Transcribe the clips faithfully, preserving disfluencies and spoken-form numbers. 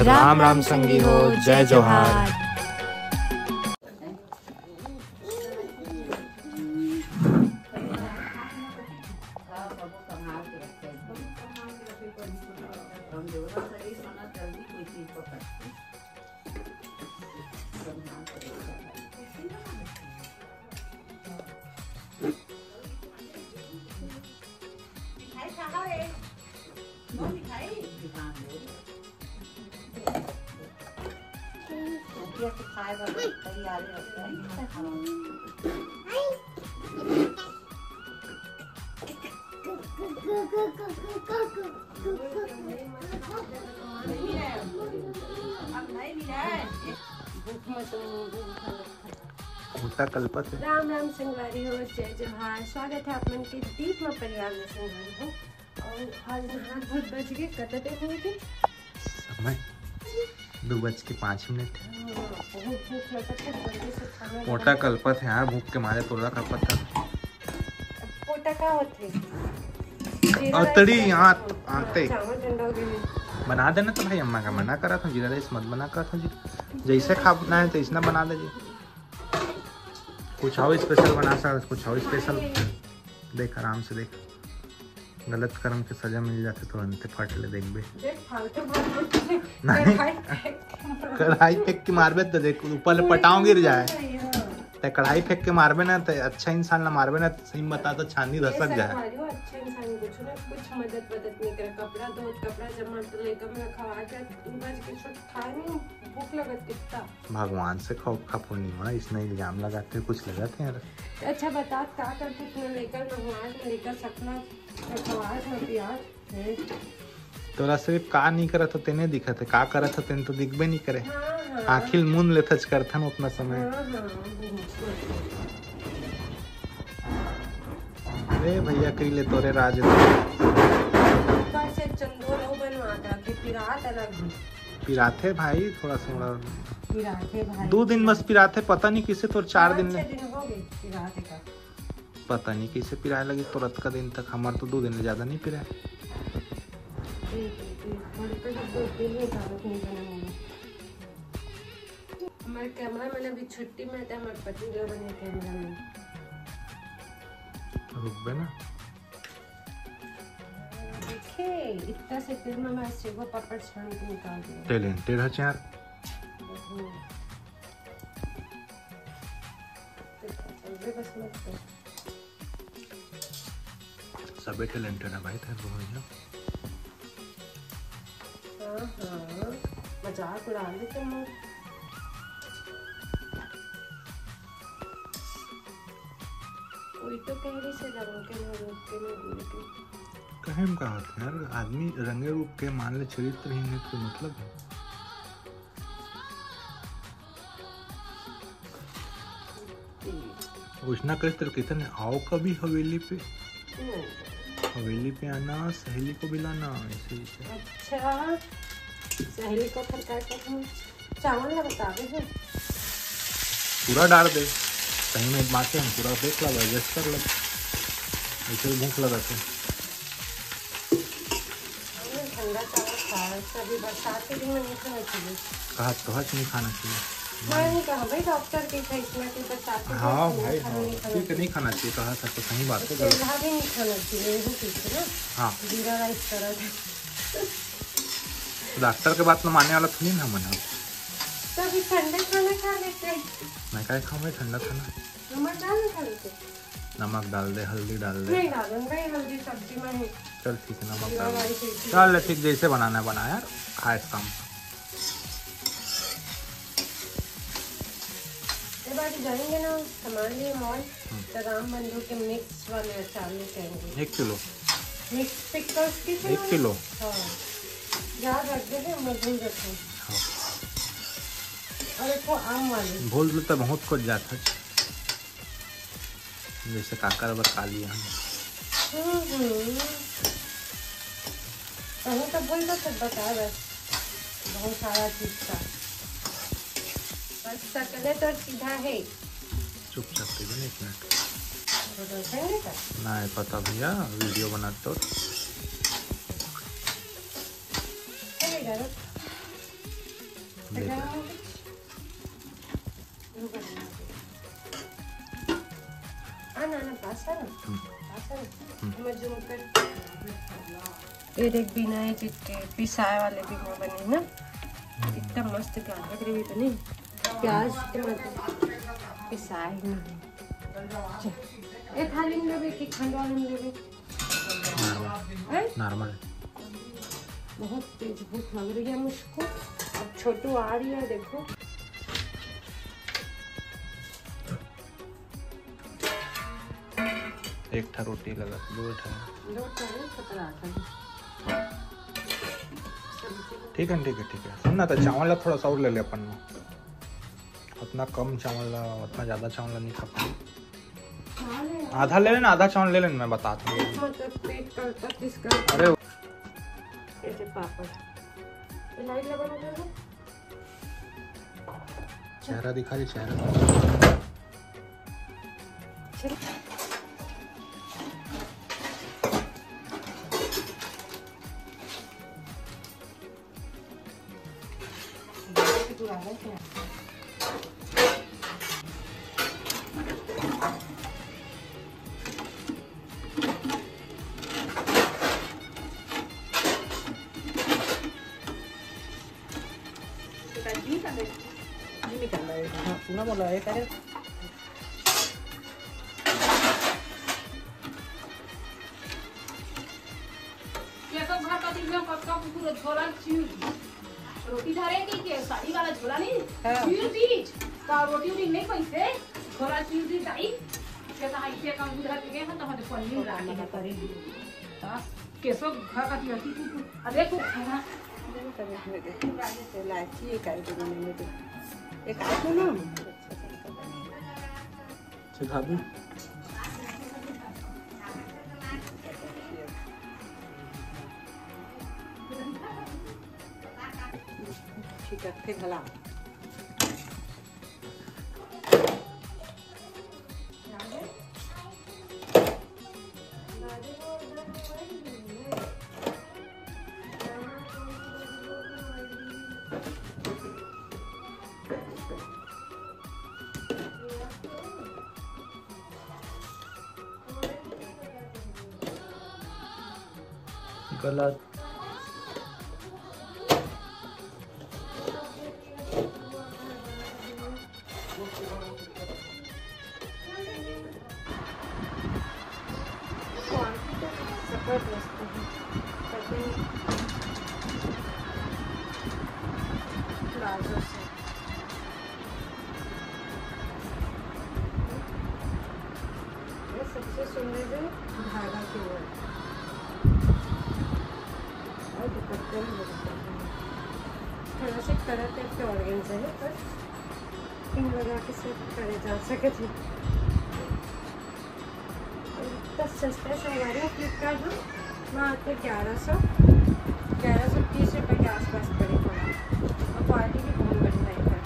राम राम संगी हो, जय जोहार। भुट्टा कलपत हे। राम राम संगवारी हो, जय जोहार। स्वागत हे आप मन के दीप म परिवार में संगवारी हो। अउ आज नहा धोत बज गे, कतक देर होगे? समय दू बज के पाँच मिनट। हाँ, बहुत भूख लगत हे, जल्दी से खाना पोटा बनाओ। कलपत हे यार, भूख के मारे तोला का पता। पोटा का होथे? जीरा अतड़ी राइस करत आंत-, हो। आंते। हाँ, चावल ठंडा हो गया है। बना देना तो भाई, अम्मा का मना करा था, जीरा राइस मत बना करा था जी। जैसे खाना है, तैसना बना दे जी। कुछ अउ स्पेशल बना सकत, कुछ अउ स्पेशल। हाँ, ये, ये। देख, आराम से देख, गलत कर्म के सजा मिल जाथे तुरंते, फट ले देखबे। देख, फालतू बात मत कर। नहीं। कढ़ाई फेंक के मार। कढ़ाई फेंक के मारबे तो देख, ऊपर ले पूरी पटाव गिर जाए। नहीं, हाँ। ते कढ़ाई फेंक के मारबे ना, ते अच्छा इंसान ला मारबे ना, तो सही में बता तो छानी ये धसक जाए। संगवारी हो, अच्छा इंसान कुछ ना कुछ मदद वदद नहीं करे, कपड़ा धोत, कपड़ा जमा तो लइका मन खवा के, तू बज के छोट खाए नहीं, भूख लगत कितना। भगवान से खौफ खा पूर्णिमा, इसने इल्जाम लगाते हैं, कुछ लगाते हैं यार। अच्छा बता, का करते इतना लेकर, न हुआस, न लेकर सपना, न खवास, न पियास, हैं? तोला सिर्फ का नहीं करत हो, तेने दिखत है, का करत हो, तेने तो दिखबे नहीं करे। हाँ, हाँ। आँखी ल मूंद लेथच करथन उतना समय। हाँ, हाँ, बिल्कुल। अरे भैया, कई ले तोरे राज। ऊपर से चंदो लो बनवा था कि पिरात अलग है। पिराथे भाई, थोड़ा सा, थोड़ा। पिराथे भाई। दो दिन बस पिराथे, पता नहीं किसे तोर चार दिन पाँच ले। छह दिन हो गए पिराथे का। पता नहीं किसे पिराए लगे तोर अतका दिन तक, हमार तो दो दिन ले ज्यादा नहीं पिराए। ठीक है, ठीक। थोड़े पे सब दो दिन में ज्यादा नहीं बना होगा। हमारे कैमरा मैन अभी छुट्टी में था, हमारे पति देव बने कैमरा मैन। रुकबे ना। देखे, इतना से तेल में मैं सेवा पापड़ छान के निकाल दिया। टैलेंटेड है यार। हम्म। देखो, चल बे, बस मत कर। सबे टैलेंटेड है भाई, तेरे को भैया। हाँ, हाँ, मजाक उड़ा ले तुम लोग। कोई तो कह रही से रंग के ना रूप के ना गुण के। कहे हम कहा थे यार, आदमी रंगे रूप के मान ले चरित्रहीन है तो मतलब है। उसना करिस तेल कितने आओ कभी हवेली पे। हम्म। हवेली पे आना, सहेली को बुलाना, ऐसे, ऐसे। अच्छा, सहेली को फिर का कहते हैं? चावल ना बतावे हैं। पूरा डाल दे, कहीं में माँ के हम पूरा देख ला, एडजस्ट कर ला। ऐसे भी भूख लगा थे। हमने ठंडा चावल खाया, सभी बरसात के दिन में नहीं खाना चाहिए। कहा तो हच नहीं खाना चाहिए। मैं नहीं कहा भाई, डॉक्टर के था इसमें कि बरसात के दिन हाँ में भाई, खाना हाँ, नहीं खाना ठीक है, चाहिए। नहीं खाना चाहिए, कहा था तो सही बात है, तो गलत। तेलहा भी नहीं खाना चाहिए, यही चीज है ना। हाँ। जीरा राइस करा था। तो डॉक्टर के बात में माने वाला थोड़ी ना मना। तो अभी ठंडे खाना खा लेते हैं। मैं काय खाऊं भाई ठंडा खाना? नमक डाल के खा लेते हैं। नमक डाल दे, हल्दी डाल दे। नहीं डालूं भाई, हल्दी सब्जी में है। चल ठीक है, नमक जीरा डाल दे। राइस है, चल ठीक, जैसे बनाना है बना यार, खाए काम। ये बात जाएंगे ना, सामान लिए मॉल, हम्म। तो राम बंधु के मिक्स वाले अचार लेके आएंगे। एक किलो। मिक्स पिकल्स की एक किलो। हाँ, याद रख दे, हम भूल जाते हैं। हाँ। और एक ठो आम वाली। भूल तो बहुत कुछ जाता है। जैसे काकर बर काली हम। हम्म, हम्म। कहूँ तो बोल दो, सब बता दो। बहुत सारा चीज का। बस सकले तो सीधा है। चुपचाप थे बने एक मिनट। तो देखेंगे क्या? ना है पता भैया, वीडियो बनाते हो। चलेगा, रुक। दे दे। आ ना, ना, पास आ ना। हम्म। पास आ ना। हम्म। मैं zoom कर। ये देख, बिना ये चिट्टे पिसाए वाले बिना बने ना, इतना मस्त गाढ़ा gravy बने। प्याज, टमाटर पिसाए ही नहीं। चल, ए थाली में लेबे कि खंडवा में लेबे? नॉर्मल। हैं? नॉर्मल। बहुत तेज भूख लग रही है मुझको। अब छोटू आ रही है, देखो। एक ठा रोटी लगा, दो ठा। दो ठा नहीं, सत्रह ठा। ठीक है, ठीक है, ठीक है। सुन ना, तो चावल ला थोड़ा सा और ले ले अपन। उतना कम चावल ला, उतना ज्यादा चावल ला नहीं खा पाए। आधा ले लेना, आधा चावल ले लेना, मैं बताता हूँ। मतलब पेट करता किसका? अरे। ये पापड़। ये लाइट लगा दो। चेहरा दिखा दे, चेहरा। निकाल दे। नहीं निकाल रहा है। हाँ, पूरा बोला है, करे। ये सब घर का दिन में पक्का कुकुर झोला चीर दी। रोटी धरे के, के साड़ी वाला झोला नहीं? हाँ। चीर दी। का रोटी उटी नहीं पैसे? झोला चीर दी दाई। के साड़ी के काम उधर के गए हैं, तो हमारे पन्नी लाके दे करे। हाँ। केशव घर का तिलकी तू, तू, अरे तू, हाँ। इलायची एक आध देने में तो। एक आध ना। अच्छा, भाभी। ठीक है, फिर हला। गलत। क्वालिटी तो जबरदस्त है, कटिंग प्लाजो से। ये सबसे सुंदर जो धागा की हुआ है। और दुपट्टा भी बहुत अच्छा है। थोड़ा सा कलर टाइप के ऑर्गेन्जा है, पर पिन लगा के सेट करे जा सके थे। इतना सस्ता है, संगवारी हो, फ्लिपकार्ट में वहाँ पे ग्यारह सौ, ग्यारह सौ तीस रुपये के आसपास पड़े थोड़ा, और क्वालिटी भी बहुत बढ़िया है।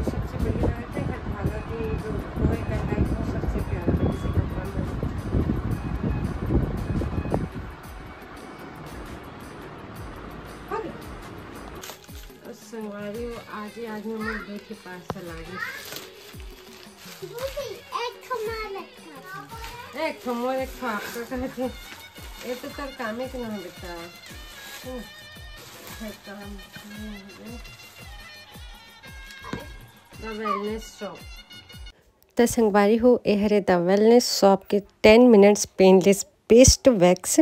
सबसे बड़ी बात है, हर धागा की जो लोहे का टाइप, वो सबसे प्यारा है, किसी का काम नहीं। और संगवारी हो, आज ही, आज ही हमर दू ठे पार्सल आ गे। एक ठो मोर, एक ठो आपका कहत हे। ये तो तोर कामे के ना बेटा। हम्म। है काम। हम्म। The Wellness Shop। त संगवारी हो, ए हरे The Wellness Shop के ten minutes painless paste wax।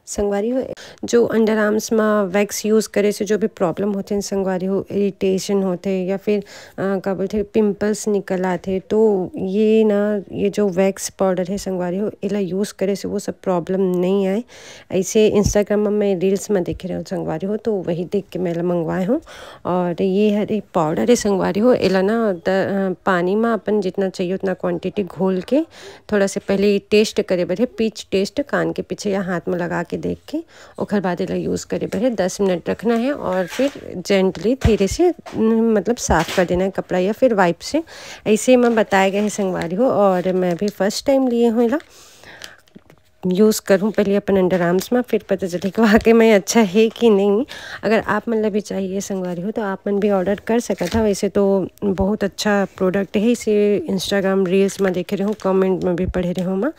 संगवारी हो, जो अंडर आर्म्स में वैक्स यूज़ करे से जो भी प्रॉब्लम होथे संगवारी हो, इरिटेशन होथे या फिर, अ, का बोलथे, पिंपल्स निकल आथे, तो ये ना, ये जो वैक्स पाउडर है संगवारी हो, एला यूज़ करे से वो सब प्रॉब्लम नहीं आए। ऐसे Instagram में मैं रील्स में देखे रहूँ संगवारी हो, तो वही देख के मैं एला मंगवाए हूँ। और ये हरे पाउडर है संगवारी हो, एला ना द-, अ, पानी में अपन जितना चाहिए उतना क्वांटिटी घोल के थोड़ा से पहले टेस्ट करे बर है, पिंच टेस्ट कान के पीछे या हाथ में लगा के देख के, ओकर बाद एला यूज़ करे बर है। दस मिनट रखना है और फिर जेंटली धीरे से, न, मतलब साफ कर देना है कपड़ा या फिर वाइप से। ऐसे में बताया गया है संगवारी हो, और मैं भी फर्स्ट टाइम लिए हूँ एला। यूज़ करूँ पहले अपन अंडर आर्म्स में, फिर पता चले कि वाकई में अच्छा है कि नहीं। अगर आप मन ला भी चाहिए संगवारी हो तो आप मन भी ऑर्डर कर सकत हव। वैसे तो बहुत अच्छा प्रोडक्ट है, इसे इंस्टाग्राम रील्स में देखे रहे हो, कमेंट में भी पढ़े रहे हो मैं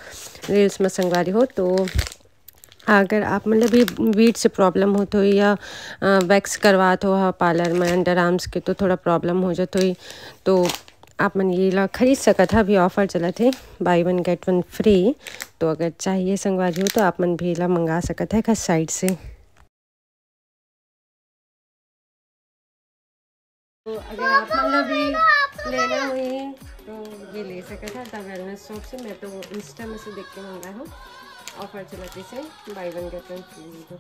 रील्स में संगवारी हो। तो अगर आप मन ला भी वीट से प्रॉब्लम होत हो या वैक्स करवात हो हा पार्लर में अंडर आर्म्स के, तो थोड़ा प्रॉब्लम हो जात होही, तो आप मन ये ला खरीद सकत हा। अभी ऑफर चलत है, बाई वन गेट वन फ्री। तो अगर चाहिए संगवारी हो तो आप मन भी ला मंगा सकत हा एकर साइट से। तो अगर आप मन ला भी लेना होही तो ये ले सकत हा द वेलनेस शॉप से। मैं तो इंस्टा में से देख के मंगाए हूँ, ऑफर चलत है, बाई वन गेट वन फ्री है तो।